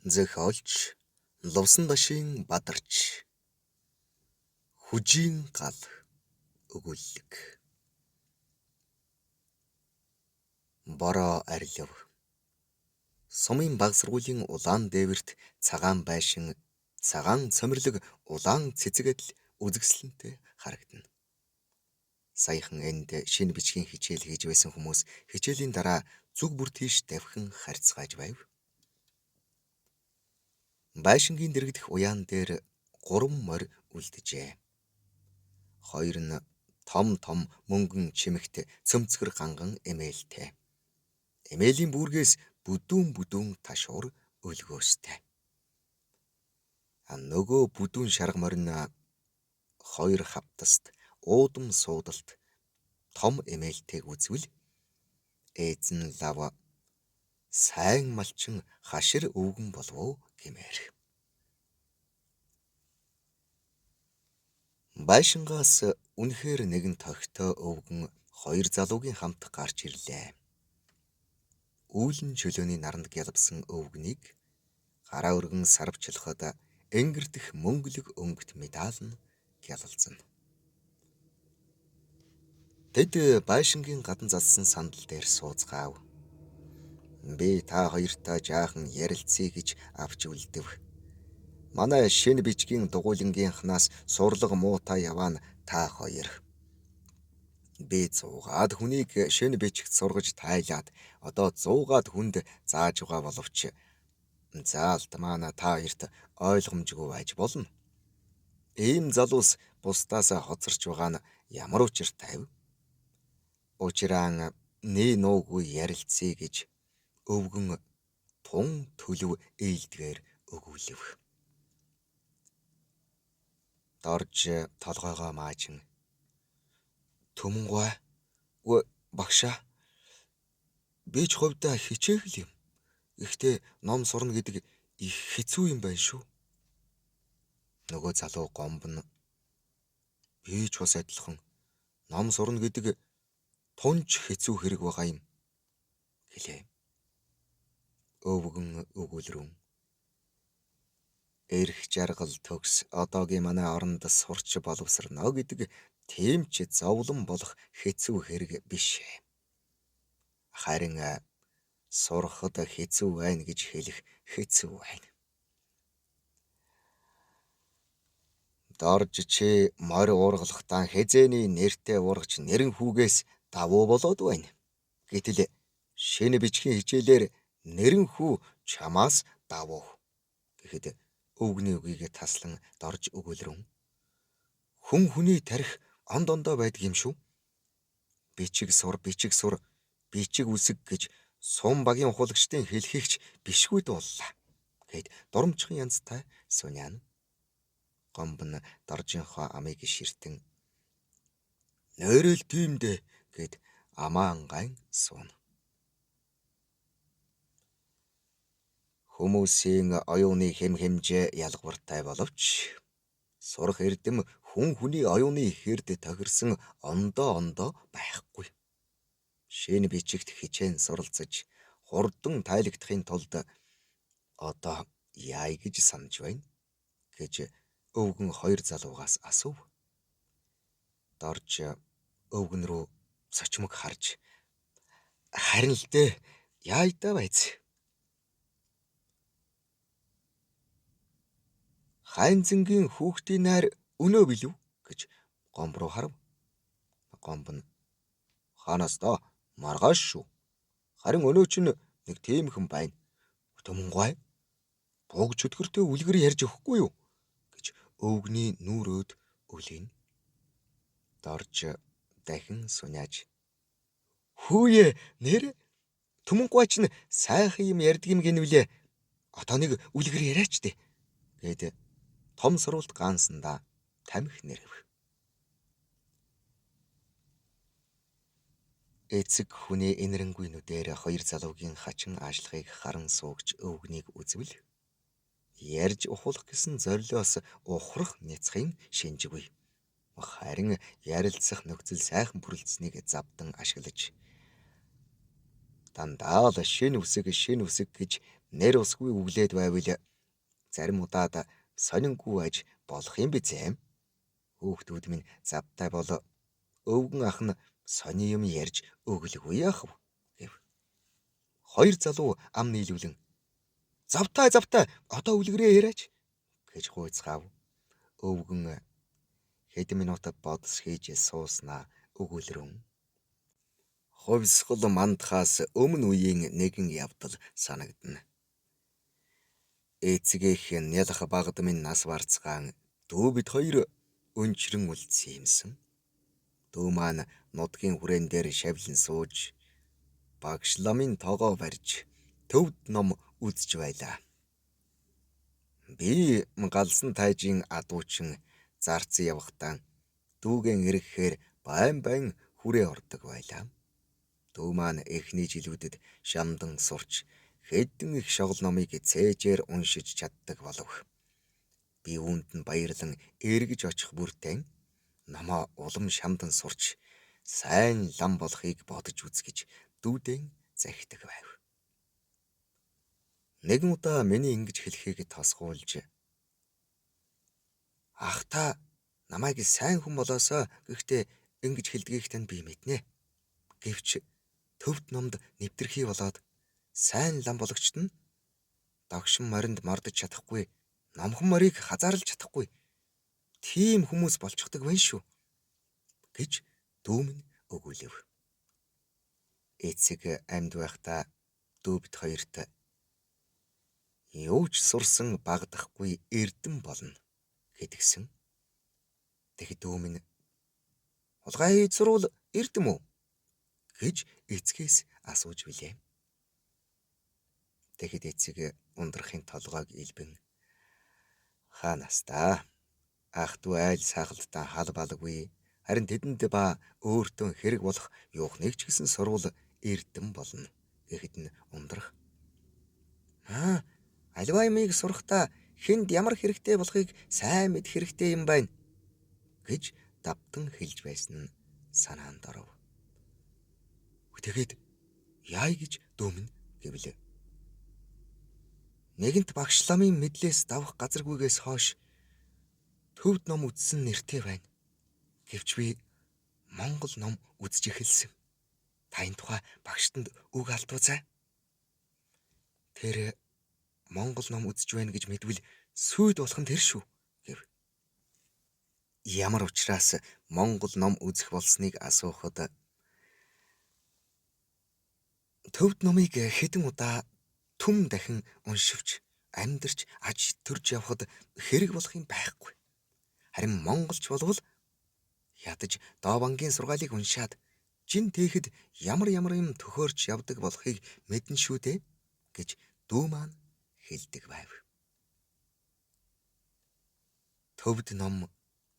Зохиолч Лувсандашийн Бадарч. Хүжийн гал өгүүллэг. Бороо арилав. Сумын баг сургуулийн улаан дээвэрт цагаан байшин, цагаан цомирлог улаан цэцэг адил үзэсгэлэнтэй харагдана. Саяхан энд шинэ бичгийн хичээл хийж байсан хүмүүс хичээлийн дараа зүг бүр тийш давхин харьцгааж байв. Байшингийн дэргэдэх уяан дээр 3 морь үлджээ. Хоёр нь том том мөнгөн чимэгт цөмцгөр ганган эмээлтэй. Эмээлийн бүргээс бүдүүн бүдүүн ташуур өлгөөстэй. Нөгөө бүдүүн шарга морь нь хоёр хавтаст уудам суудалт том эмээлтэйг үзвэл эзэн лав сайн малчин хашир өвгөн болов уу гэмээр. Байшингаас үнэхээр нэгэн тохитой өвгөн хоёр залуугийн хамт гарч ирлээ. Үүлэн чөлөөний наранд гялбсан өвгнийг гараа өргөн сарвчлахад энгэрдэх мөнгөлөг өнгөт медаль нь гялалзана. Тэд байшингийн гадна задсан сандал дээр сууцгаав. Би та хоёртой жаахан ярилцъя гэж авч үлдэв. Манай шинэ бичгийн дугуйлангийнхнаас сурлага муутай яваа нь та хоёр. Би 100-аад хүнийг шинэ бичигт сургаж тайлаад одоо 100-аад хүнд зааж байгаа боловч заалт манай та хоёрт ойлгомжгүй байж болно. Ийм залуус бусдаасаа хоцорч байгаа нь ямар учиртай вэ? Учираа нээ нуугүй ярилцъя гэж өвгөн тун төлөв ээлдгээр өгүүлэв. Дорж толгойгоо маажин Түмэнгүй багшаа би ч хувьдаа хичээх л юм. Гэхдээ ном сурна гэдэг их хэцүү юм байна шүү. Нөгөө залуу гомбно. Би ч бас адилхан ном сурна гэдэг тунч хэцүү хэрэг байгаа юм гэлээ. Өвгөн өгүүлрүүн. Эрх жаргал төгс одоогийн манай оронд сурч боловсорно гэдэг тийм ч зовлон болох хэцүү хэрэг биш. Харин сурахад хэцүү байна гэж хэлэх хэцүү байна. Дорж чи морь уургалахдаа хэзээний нэртэй уургач нэрэн хүүгээс давуу болоод байна. Гэтэл шинэ бичгийн хичээлээр нэрэн хүү чамаас давуу гэхэд өвгний үгийг таслан дорж өгүүлрэн. Хүн хүний тарих онд ондоо байдаг юм шүү. Бичиг сур, бичиг сур, бичиг үсэг гэж сум багийн ухуулагчдын хэлхийгч бишгүй дууллаа гэд дурамчхан янзтай суняана. Гомбон доржийнхоо амыг ширтэн нойрол тийм дээ гэд амаа ангайн сууна. Хүмүүсийн оюуны хэм хэмжээ ялгавартай боловч сурах эрдэм хүн хүний оюуны хэрд тохирсон ондоо ондоо байхгүй. Шинэ бичигт хичээн суралцаж хурдан тайлагдахын тулд одоо яая гэж санаж байна гэж өвгөн хоёр залуугаас асуув. Дорж өвгөн рүү сочмог харж харин л дээ яая даа байз. Хайнзангийн хүүхдийн найр өнөө билүү гэж гомб руу харав. Гомб нь хаанаас доо маргааш шүү. Харин өнөө чинь нэг тиймхэн байна. Түмэнгүй. Буг чөтгөртэй үлгэр ярьж өгөхгүй юу гэж өвгний нүрөөд өлийн. Дорж дахин суняаж хүүе нэр түмэнгүй чинь сайхан юм ярьдаг юм гинвлээ. Одоо нэг үлгэр яриач дээ гэд том сурвалт гаансандаа тамхи нэрэв. Эцэг хүний энэрэнгүй нүдээр хоёр залуугийн хачин аажлагыг харан суугч өвгнийг үзвэл ярьж ухуулах гэсэн зорилоос ухрах няцахын шинжгүй. Харин ярилцах нөхцөл сайхан бүрэлдсэнийг завдан ашиглаж Дандаа л шинэ үсэг шинэ үсэг гэж нэр усгүй үглээд байвал зарим удаад сонингүй аж болох юм бизээ. Хүүхдүүд минь завтай бол өвгөн ах нь сони юм ярьж өглөгүй яах вэ гэв. Хоёр залуу ам нийлүүлэн завтай завтай одоо үлгэрээ яриач гэж гуйцгаав. Өвгөн хэдэн минут бодос хийж сууснаа өгүүлрэн. Хувьсгал мандахаас өмнө үеийн нэгэн явдал санагдана. Эцгийнх нялх багад минь нас барцгаан дүү бид хоёр өнчрөн үлдсэн юмсан. Дүү маань нутгийн хүрээн дээр шавлан сууж багш ламын тогоо барьж төвд ном үзэж байлаа. Би галсан тайжийн адуучин зарц явахдаа дүүгэн ирэхээр байн байн хүрээ ордог байлаа. Дүү маань эхний жилүүдэд шамдан сурч хэдэн их шогол номыг цээжээр уншиж чаддаг болов. Би үүнд нь баярлан эргэж очих бүртэн номоо улам шамдан сурч сайн лам болохыг бодож үз гэж дүүдэн захидаг байв. Нэгэн удаа миний ингэж хэлхийг тосгуулж ах та намайг сайн хүн болоосоо гэхдээ ингэж хэлдгийг тань би мэднэ. Гэвч төвд номд нэвтэрхий болоод сайн лам бологчт нь догшин моринд мордож чадахгүй, номхон морийг хазаарлаж чадахгүй тийм хүмүүс болчихдог байна шүү гэж дүүмэн өгүүлэв. Эцэг амьд байхдаа дүү бит хоёрт юу ч сурсан багдахгүй эрдэм болно гэдгсэн. Тэгэхэд дүүмэн хулгай хийж сурвал эрдэм үү гэж эцгээс асууж билээ. Тэгэхэд эцэг ундрахын толгойг илбэн хаанаас та ах дүү айл сахалдаа хал балгүй харин тэдэнд ба өөртөө хэрэг болох юухныг ч гэсэн сурвал эрдэм болно гэхэд нь ундрах аа аливаа юмыг сурахдаа хүнд ямар хэрэгтэй болохыг сайн мэдэх хэрэгтэй юм байна гэж давтан хэлж байсан нь санаанд оров. Тэгэхэд яая гэж дөөмн гэвлээ. Нэгэнт багш ламын мэдлээс давах газаргүйгээс хойш төвд ном үзсэн нэртэй байна. Гэвч би Монгол ном үзэж эхэлсэн. Та энэ тухай багштанд үг алдуузай. Тэр Монгол ном үзэж байна гэж мэдвэл сүйд болох нь тэр шүү гэв. Ямар учраас Монгол ном үзэх болсныг асуухад төвд номыг хэдэн удаа түм дахин уншивч амьдарч аж төрж явхад хэрэг болох юм байхгүй. Харин монголч болвол ядаж Доовангийн сургаалыг уншаад жин тээхэд ямар ямар юм төхөөрч явдаг болохыг мэднэ шүү дээ гэж дүү маань хэлдэг байв. Төвд ном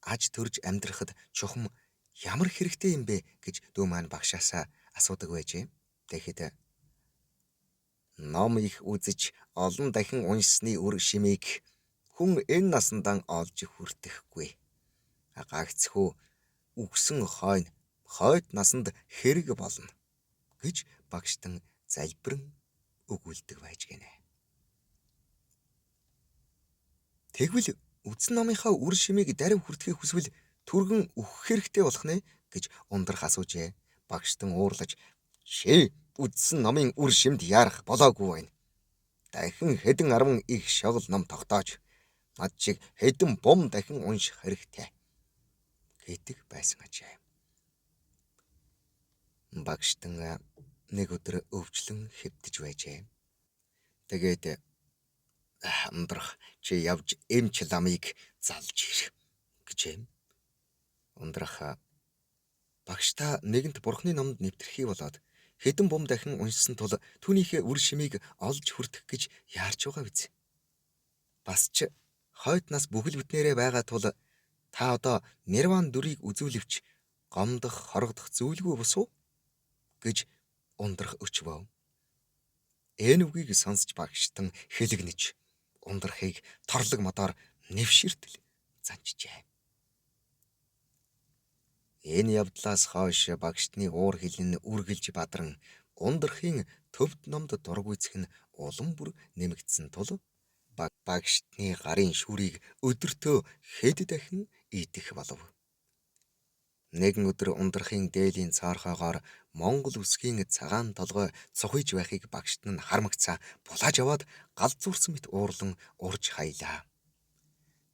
аж төрж амьдрахад чухам ямар хэрэгтэй юм бэ гэж дүү маань багшаасаа асуудаг байжээ. Тэгэхэд ном их үзэж олон дахин уншсны үр шимийг хүн энэ насандаа олж хүртэхгүй. Гагцхүү үгсэн хойно хойд насанд хэрэг болно гэж багштан залбирэн өгүүлдэг байж гинэ. Тэгвэл үдсэн номынхаа үр шимийг даруй хүртэхийг хүсвэл түргэн үхэх хэрэгтэй болох нэ гэж ундрах асуужээ. Багштан уурлаж шээ үдсэн номын үр шимд яарах болоогүй байна. Дахин хэдэн арван их шогол ном тогтоож над шиг хэдэн бум дахин унших хэрэгтэй гэдэг байсан ажээ. Багштан нэг өдөр өвчлөн хэвтэж байжээ. Тэгээд ундрах чи явж эмч ламыг залж ир гэжээ. Ундрах багш та нэгэнт бурхны номд нэвтэрхий болоод хэдэн бум дахин уншсан тул түүнийхээ үр шимийг олж хүртэх гэж яарч байгаа биз. Бас ч хойд нас бүхэл бүтнээрээ байгаа тул та одоо нирван дүрийг үзүүлэвч гомдох хорогдох зүйлгүй бус уу гэж ундрах өчвөө. Энэ үгийг сонсч багштан хэлэгнэж ундрахыг торлог модоор нэвширтэл занжжээ. Энэ явдлаас хойш багштны уур хилэн үргэлж бадран ундрахын Төвд номд дургүйцэх нь улам бүр нэмэгдсэн тул багштны гарын шүрийг өдөртөө хэд дахин идэх болов. Нэгэн өдөр Ундрахын дээлийн цоорхойгоор Монгол үсгийн цагаан толгой цухуйж байхыг багшд нь хармагцаа булааж аваад галзуурсан мэт уурлан урж хаялаа.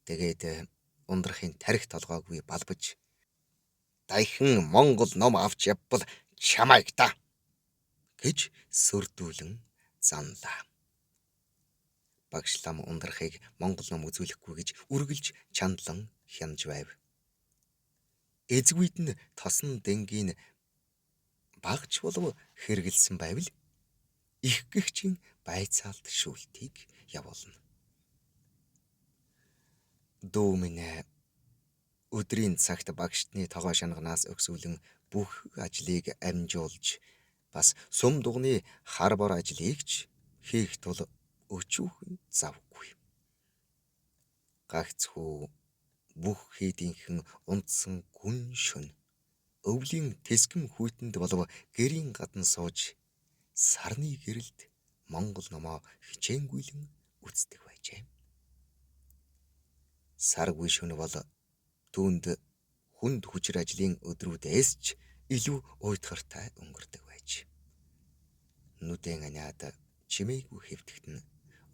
Тэгээд Ундрахын тархи толгойг балбаж дахин Монгол ном авч явбал чамайг та гэж сөрдүүлэн занлаа. Багш лам Ундрахыг Монгол ном үзүүлэхгүй гэж үргэлж чандлан хянаж байв. Эзэгүйд нь тосон дэнгийн багч болов хэрэгэлсэн байвал их гэгчийн байцаалт шүүлтийг явуулна. Дүү минь өдрийн цагт багштны тогоо шанганаас өгсүүлэн бүх ажлыг амжуулж бас сүм дугны хар бор ажлыг ч хийх тул өчүүхэн завгүй. Гагцхүү бүх хийдийнхэн унтсан гүн шөнө өвлийн тэсгэм хүйтэнд болов гэрийн гадна сууж сарны гэрэлд Монгол номоо хичээнгүйлэн үздэг байжээ. Саргүй шөнө бол түүнд хүнд хүчир ажлын өдрүүдээс ч илүү уйтгартай өнгөрдөг байж. Нүдэн аниад чимээгүй хэвтэхт нь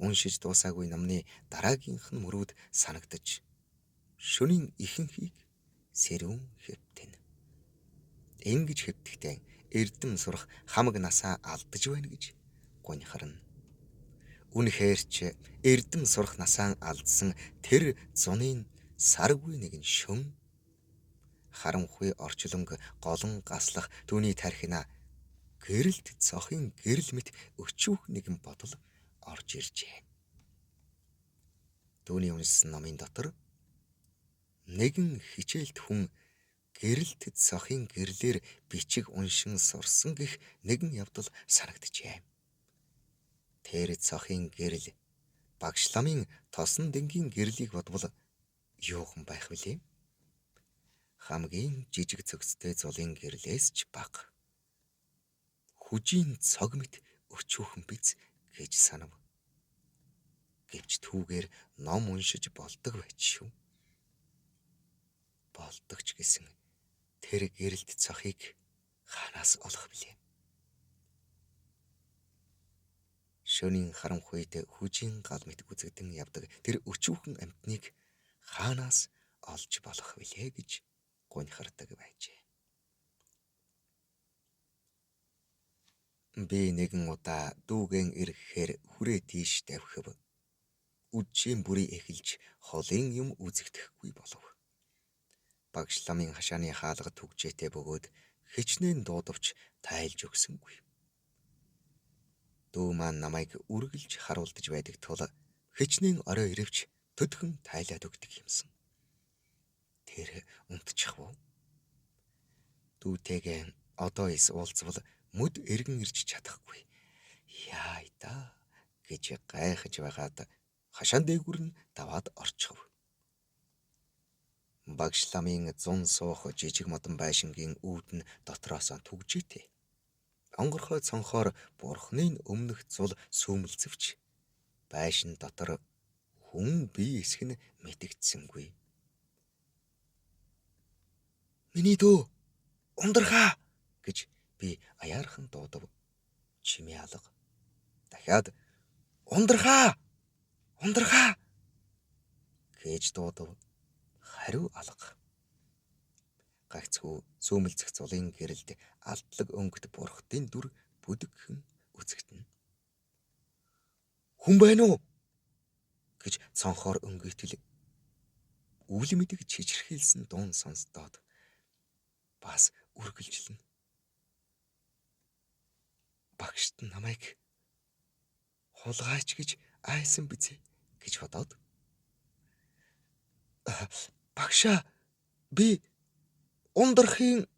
уншиж дуусаагүй номны дараагийнх нь мөрүүд санагдаж шөнийн ихэнхийг сэрүүн хэвтэнэ. Ингэж хэвтэхдээ эрдэм сурах хамаг насаа алдаж байна гэж гуньхарна. Үнэхээр ч эрдэм сурах насаа алдсан тэр зунын саргүй нэгэн шөн харанхуй орчлонг голон гаслах түүний тархина гэрэлт цохын гэрэл мэт өчүүх нэгэн бодол орж иржээ. Түүний уншсан номын дотор нэгэн хичээлт хүн гэрэлт цохын гэрлээр бичиг уншин сурсан гэх нэгэн явдал санагджээ. Тэр цохын гэрэл багш ламын тосон дэнгийн гэрлийг бодвол юухан байх вүлээ? Хамгийн жижиг цөгцтэй зулын гэрлээс ч бага. Хүжийн цог мэт өчүүхэн биз гэж санав. Гэвч түүгээр ном уншиж болдог байж шүү. Болдог ч гэсэн тэр гэрэлт цохыг ханаас олох билээ. Шөнийн харанхуйд хүжийн гал мэт үзэгдэн явдаг тэр өчүүхэн амьтныг хаанаас олж болох билээ гэж гуньхардаг байжээ. Би нэгэн удаа дүүгэн ирэхээр хүрээ тийш тавхив. Үдшийн бүрий эхэлж холын юм үзэгдэхгүй болов. Багш ламын хашааны хаалга түгжээтэй бөгөөд хичнээн дуудавч тайлж өгсөнгүй. Дүү маань намайг үргэлж харуулдаж байдаг тул хичнээн орой ирэвч төдхөн тайлаад өгдөг юмсан. Тэр унтчих уу? Дүүтэйгээ одоо эс уулзвал мөд эргэн ирж чадахгүй. Яа да гэж гайхаж байгаад хашаан дээгүүр нь даваад орчихов. Багш ламын зун суух жижиг модон байшингийн үүд нь дотроос түгжээтэй. Онгорхой цонхоор бурхны өмнөх зул сүүмэлзэвч байшин дотор хүн бие эсэх нь мэдэгдсэнгүй. Миний дүү Ундрахаа гэж би аяархан дуудав. Чимээ алга. Дахиад Ундрахаа! Ундрахаа гэж дуудав. Хариу алга. Гагцхүү сүүмэлзэх зулын гэрэлд алдлаг өнгөт бурхтын дүр бүдэгхэн үзэгдэнэ. Хүн байна уу гэж цонхоор өнгөтөл үл мэдэг чичирхийлсэн дуун сонсдоод бас үргэлжлэнэ. Багшд намайг хулгайч гэж айсан бизээ гэж бодоод багшаа би Ундрахын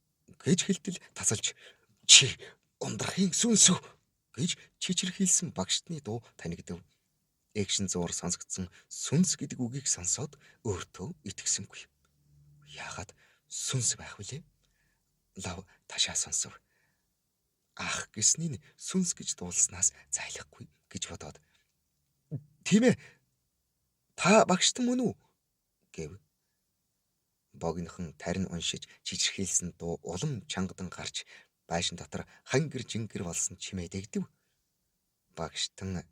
гэж хэлтэл тасалж чи Ундрахын сүнс үү гэж чичирхийлсэн багштны дуу танигдав. Эгшин зуур сонсогдсон сүнс гэдэг үгийг сонсоод өөртөө итгэсэнгүй. Яагаад сүнс байх вүлээ? Лав ташаа сонсов. Ах гэсний нь сүнс гэж дуулснаас зайлахгүй гэж бодоод, "Тийм ээ. Та багштан мөн үү?" гэв. Богинохон тарин уншиж чичирхийлсэн дуу улам чангадан гарч байшин дотор хангэр жингэр болсон чимээ дэгдэв. Багштан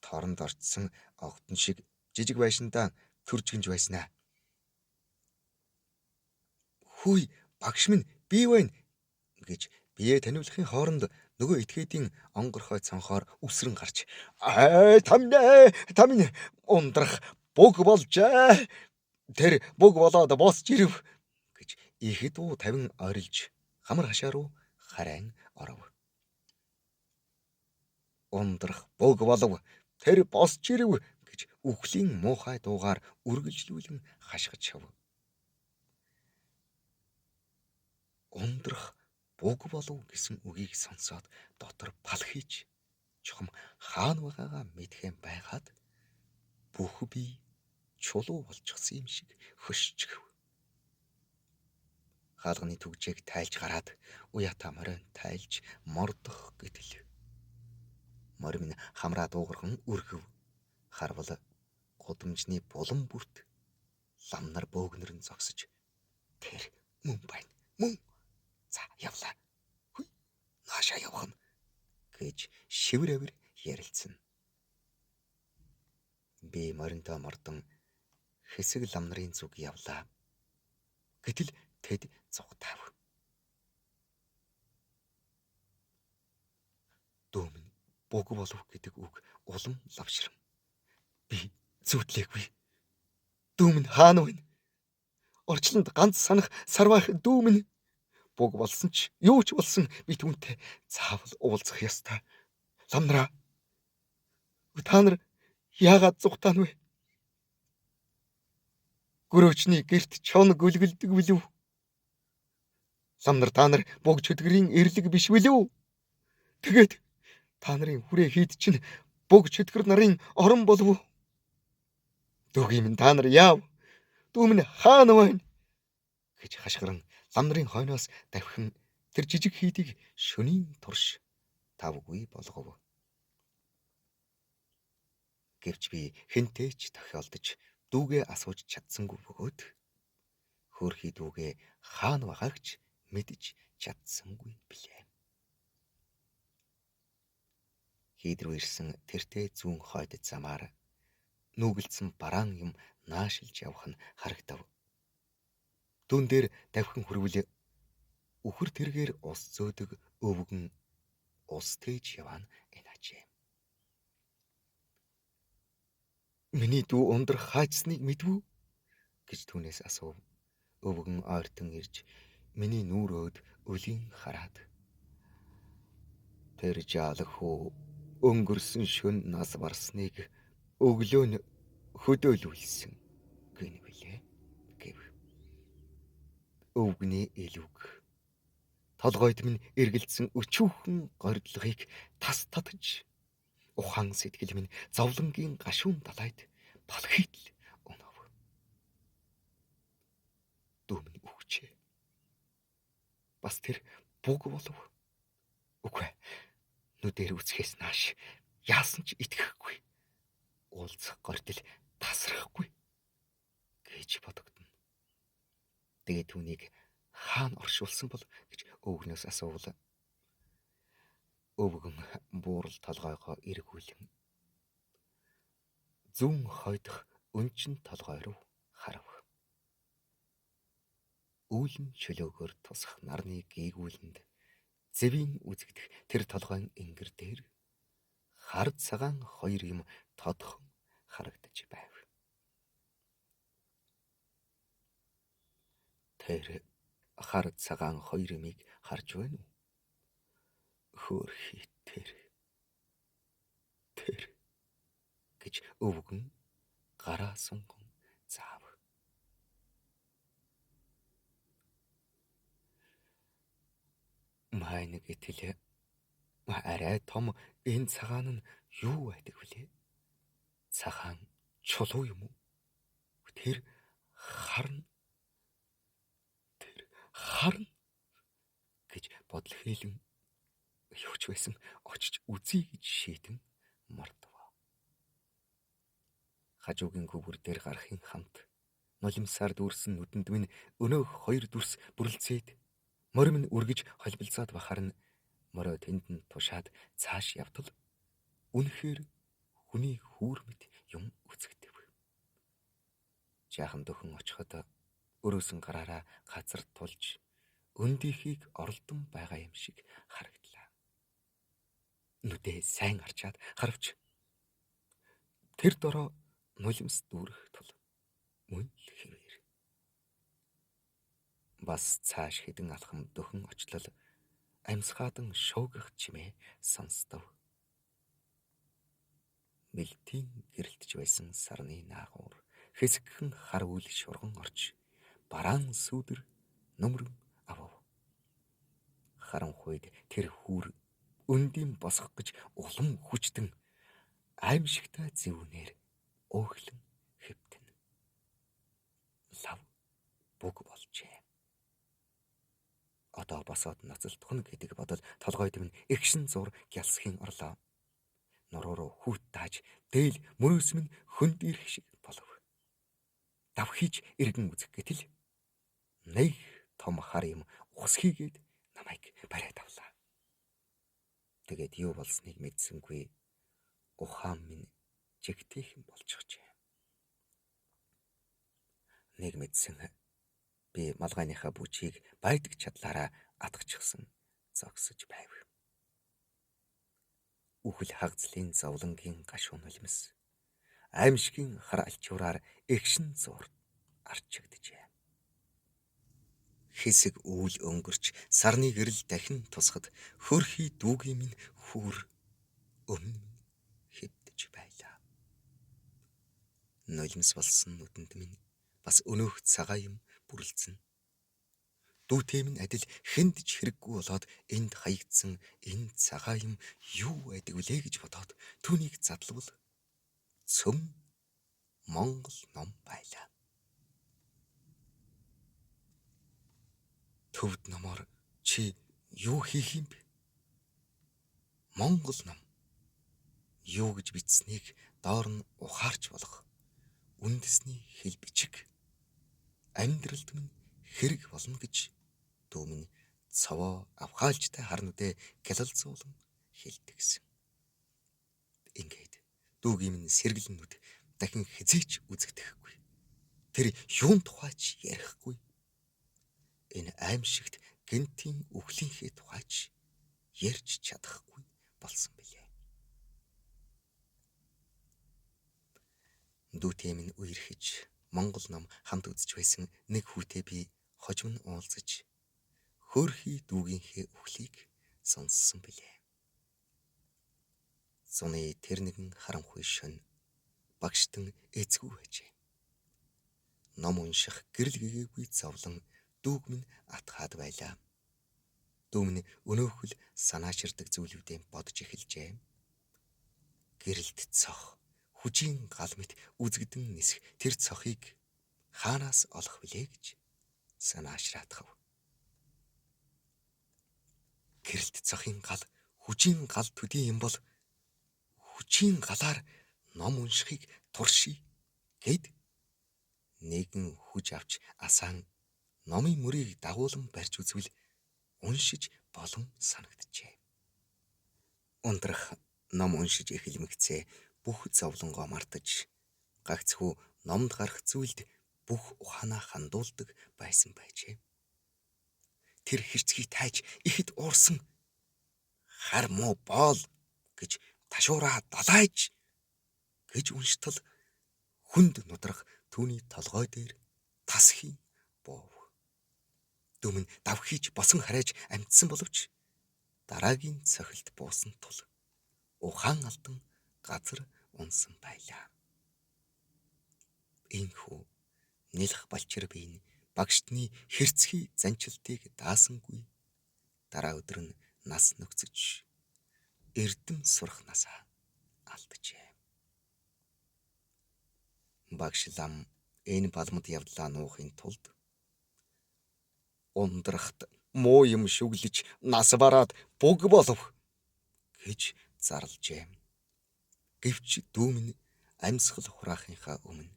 торонд орцсон огтон шиг жижиг байшиндаа төржгөнж байснаа. "Хүй, багш минь би байна" гэж бие таниулахын хооронд нөгөө этгээдийн онгорхой цонхоор үсрэн гарч, "Ай, тамнэ, тамин ундрах буг болжээ. Тэр буг болоод босч ирэв" гэж их дуу тавин орилж хамар хашаа руу харайн оров. "Ундрах буг болов. Тэр босч ирэв" гэж үхлийн муухай дуугаар үргэлжлүүлэн хашгич шав. Ундрах буг болов гэсэн үгийг сонсоод дотор пал хийж чухам хаана байгаагаа мэдхэн байгаад бүх бие чулуу болчихсон юм шиг хөшчихв. Хаалганы түгжээг тайлж гараад уяата морин тайлж мордох гэтэл морь минь хамраа дуугархан өргөв. Харвал гудамжны булан бүрт лам нар бөөгнөрн зогсож, "Тэр мөн байна. Мөн. За явлаа. Хүй, наашаа явах нь" гэж шивэр авир ярилцсан. Би моринтой мордон хэсэг лам нарын зүг явлаа. Гэтэл тэд зугатаав. Дүү минь буг болов гэдэг үг улам лавшран. Би зүудлээгүй. Дүү минь хаана вэ? Орчлонд ганц санах сарваах дүү минь буг болсон ч юу ч болсон би түүнтэй заавал уулзах ёстой. Ламнараа, та нар яагаад зугатаана вэ? Гөрөөчний герт чон гүлгэлдэг билүү? Лам нар, та нар буг чөтгөрийн эрлэг биш билүү? Тэгээд та нарын хүрээ хийд чинь буг чөтгөр нарын орон болов уу? Дүүгийн минь та нар яав? Дүү минь хаана байна? Гэж хашгиран лам нарын хойноос давхин тэр жижиг хийдийг шөнийн турш тавгүй болгов. Гэвч би хэнтэй ч тохиолдож дүүгээ асууж чадсангүй бөгөөд хөөрхий дүүгээ хаана байгааг ч мэдэж чадсангүй билээ. Хийд рүү ирсэн тэртээ зүүн хойд замаар нүгэлдсэн бараан юм наашилж явах нь харагдав. Дүн дээр давхин хүрвэл үхэр тэргээр ус зөөдөг өвгөн ус тээж яваа нь энэ ажээ. Миний дүү ундрах хаажсныг мэдв үү гэж түүнээс асуув. Өвгөн ойртон ирж миний нүүр өөд өлийн хараад, тэр жаалах хүү өнгөрсөн шөн нас барсныг өглөө нь хөдөөлүүлсэн гэнэ билээ гэв. Өвгөний эл үг толгойд минь эргэлдсэн өчүүхэн горилгыг тас татаж ухаан сэтгэл минь зовлонгийн гашуун далайд балхийдл унав. Дүү минь үхжээ. Бас тэр буг болов. Үгүй. Нүдээр үсхээс нааш яасан ч итгэхгүй. Уулзах гордол тасрахгүй гэж бодогдно. Тэгээд түүнийг хаана оршуулсан бол гэж өвгнөөс асуувал өвгөн буурал толгойгоо эргүүлэн зүүн хойдох өнчин толгой руу харав. Үүлэн чөлөөгөөр тусах нарны гээгүүлэнд зэвийн үзэгдэх тэр толгойн ингэр дээр хар цагаан хоёр юм тодхон харагдаж байв. Тэр хар цагаан хоёр юмыг харж байна уу? Хөөрхий тэр. Тэр гэж өвгөн гараа сунган заав. Майн гэтэл арай том энэ цагаан нь юу байдаг вүлээ? Цагаан чулуу юм уу? Тэр харна. Тэр харна гэж бодол хийлэн Юу ч байсан очиж үзье гэж шийдэн мартав. Хажуугийн гүвэр дээр гарахын хамт нулимсаар дүүрсэн нүдэнд минь өнөөх хоёр дүрс бүрэлцээд морь минь үргэж холбилцоод бахаар нь морио тэнд нь тушаад цааш явтал үнэхээр хүний хүүр мэт юм үзэгдэв. Жаахан дөхөн очиход өрөөсөн гараараа газар тулж өндийнхийг оролдон байгаа юм шиг харагдлаа. Нүдээ сайн арчаад харавч тэр дороо нулимс дүүрэх тул мөн л хэвээр. Бас цааш хэдэн алхам дөхөн очлол амьсгаадан шуугих чимээ сонстов. Мэлтийн гэрэлтэж байсан сарны наагуур хэсэгхэн хар үйл шурган орж бараан сүүдэр нүмерэн авав. Харанхуйд тэр хүүр өндийн босгох гэж улам хүчтэн аимшигтай зэвүүнээр өөхлөн хэвтэнэ. Лав бүг болжээ. Одоо босоод ноцолдох нь гэдэг бодол толгойд минь эгшин зур гялсхийн орлоо. Нуруу руу хүүт тааж дээл мөрөөс минь хөнд ирэх шиг болов. Давхиж эргэн үзэх гэтэл нэг том хар юм ус хийгээд намайг бариад авлаа. Тэгээд юу болсныг мэдсэнгүй ухаан минь жигтэйхэн болчихжээ. Нэг мэдсэн би малгайныхаа бүчийг байдаг чадлаараа атгачихсан зогсож байв. Үхэл хагцлын зовлонгийн гашуун нулимс аимшигын хар альчуураар эгшин зуур арчигджээ. Хэсэг үүл өнгөрч сарны гэрэл дахин тусахад хөрхий дүүгийн минь хүүр өмнө минь хэвтэж байлаа. Нулимс болсон нүдэнд минь бас өнөөх цагаан юм бүрэлдсэн. Дүүтэй минь адил хүнд ч хэрэггүй болоод энд хаягдсан энэ цагаан юм юу байдаг вүлээ гэж бодоод түүнийг задлавал цөм Монгол ном байлаа. Төвд номоор чи юу хийх юм бэ? Монгол ном юу гэж бичснийг доор нь ухаарч болох үндэсний хэл бичиг амьдралд минь хэрэг болно гэж дүү минь цовоо авхаалжтай харнуудээ гялалзуулан хэлдэгсэн. Ингээд дүүгийн минь сэргэлнүүд дахин хизээч үзэгдэхгүй. Тэр юун тухайч ярихгүй. Энэ аимшигт гэнтийн үхлийнхээ тухайч ярьж чадахгүй болсон билээ. Дүүтэй минь үерхэж Монгол ном хамт үзэж байсан нэг хүүтэй би хожим нь уулзаж хөөрхий дүүгийнхээ үхлийг сонссон билээ. Зуны тэр нэгэн харанхуй шөнө багштан эзгүй байжээ. Ном унших гэрэл гэгээгүй зовлон дүүг минь атгаад байлаа. Дүү минь өнөөхөл санаачирдаг зүйлүүдээ бодож эхэлжээ. Гэрэлт цох, хүжийн гал мэт үзэгдэн нисэх тэр цохыг хаанаас олох вүлээ гэж санаашраатгав. Гэрэлт цохын гал хүжийн гал төдий юм бол хүчийн галаар ном уншихыг туршия гэд нэгэн хүж авч асаан номын мөрийг дагуулan барьж үзвэл уншиж болон санагджээ. Ундрах ном уншиж эхэлмэгцээ бүх зовлонгоо мартаж гагцхүү номд гарах зүйлд бүх ухаанаа хандуулдаг байсан байжээ. Тэр хэрцгий тайж ихэд уурсан хар муу боол гэж ташуураа далайж гэж унштал хүнд нудрах түүний толгой дээр тасхийн буув. Дүүмэн давхийж босон харайж амтсан боловч дараагийн цохилт буусан тул ухаан алдан газар унсан байлаа. Иймхүү нэлэх балчир биеийн багштны хэрцгий занчилтыг даасангүй дараа өдөр нь нас нөхцөж эрдэм сурах насаа алджээ. Багш лам энэ балмад явдлаа нуухын тулд ундрахт муу юм шүглэж нас бараад бүг болов гэж зарлжээ. Гэвч дүүмэн амьсгал хураахынхаа өмнө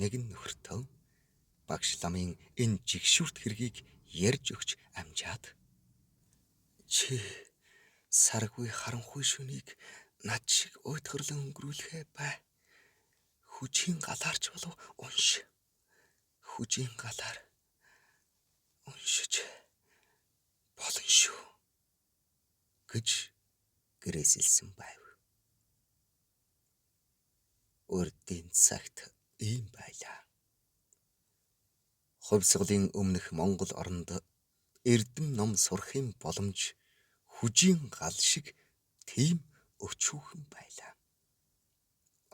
нэгэн нөхөртөө багш ламын энэ жигшүүрт хэргийг ярьж өгч амжаад чи саргүй харанхуй шөнийг над шиг уйтгарлан өнгөрүүлэхээ бай. Хүчийн галаарч болов унш. Хүчийн галаар уншиж болно шүү гэж гэрээсэлсэн байв. Урдын цагт ийм байлаа. Хувьсгалын өмнөх Монгол оронд эрдэм ном сурахын боломж хүжийн гал шиг тийм өчүүхэн байлаа.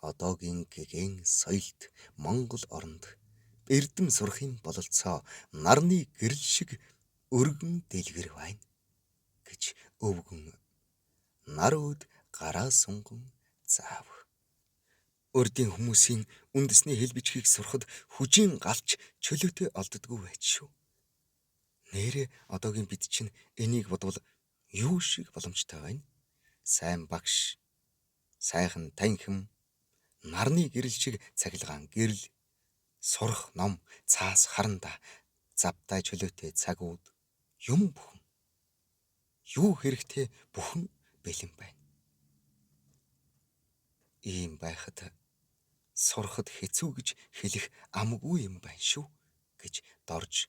Одоогийн гэгэн соёлт Монгол оронд эрдэм сурахын бололцоо нарны гэрэл шиг өргөн дэлгэр байна гэж өвгөн нар өөд гараа сунган заав. Урдын хүмүүсийн үндэсний хэл бичгийг сурахад хүжийн галч чөлөөтэй олддоггүй байж шүү. Нээрээ одоогийн бид чинь энийг бодвол юу шиг боломжтой байна. Сайн багш, сайхан танхим, нарны гэрэл шиг цахилгаан гэрэл, сурах ном, цаас харандаа, завтай чөлөөтэй цагууд юм бүхэн. Юу хэрэгтэй бүхэн бэлэн байна. Ийм байхад сурахад хэцүү гэж хэлэх амгүй юм байна шүү гэж Дорж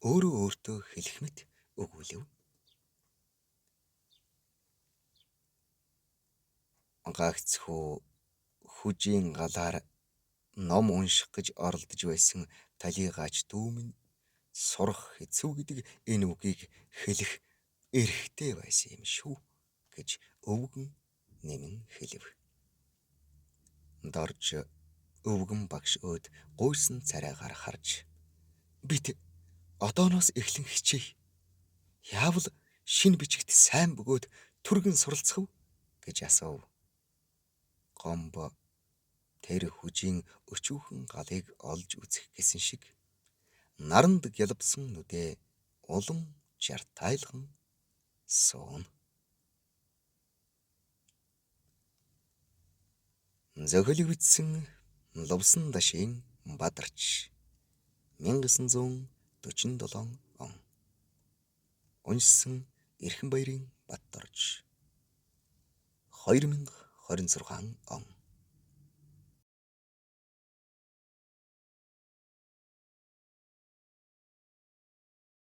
өөрөө өөртөө хэлэх мэт өгүүлэв. Гагцхүү хүжийн галаар ном унших гэж оролдож байсан талийгаач дүүмэн сурах хэцүү гэдэг энэ үгийг хэлэх эрхтэй байсан юм шүү гэж өвгөн нэмэн хэлэв. Дорж өвгөн багш өөд гуйсан царайгаар харж бид одооноос эхлэн хичээе. Яавал шинэ бичигт сайн бөгөөд түргэн суралцах вэ гэж асуув. Гомбо тэр хүжийн өчүүхэн галыг олж үзэх гэсэн шиг наранд гялбсан нүдээ улам жартайлхан суун. Зохиолыг бичсэн Лувсан Дашийн Бадарч 1947 он. Уншсан Эрхэн Баярын Батдорж 2026 он.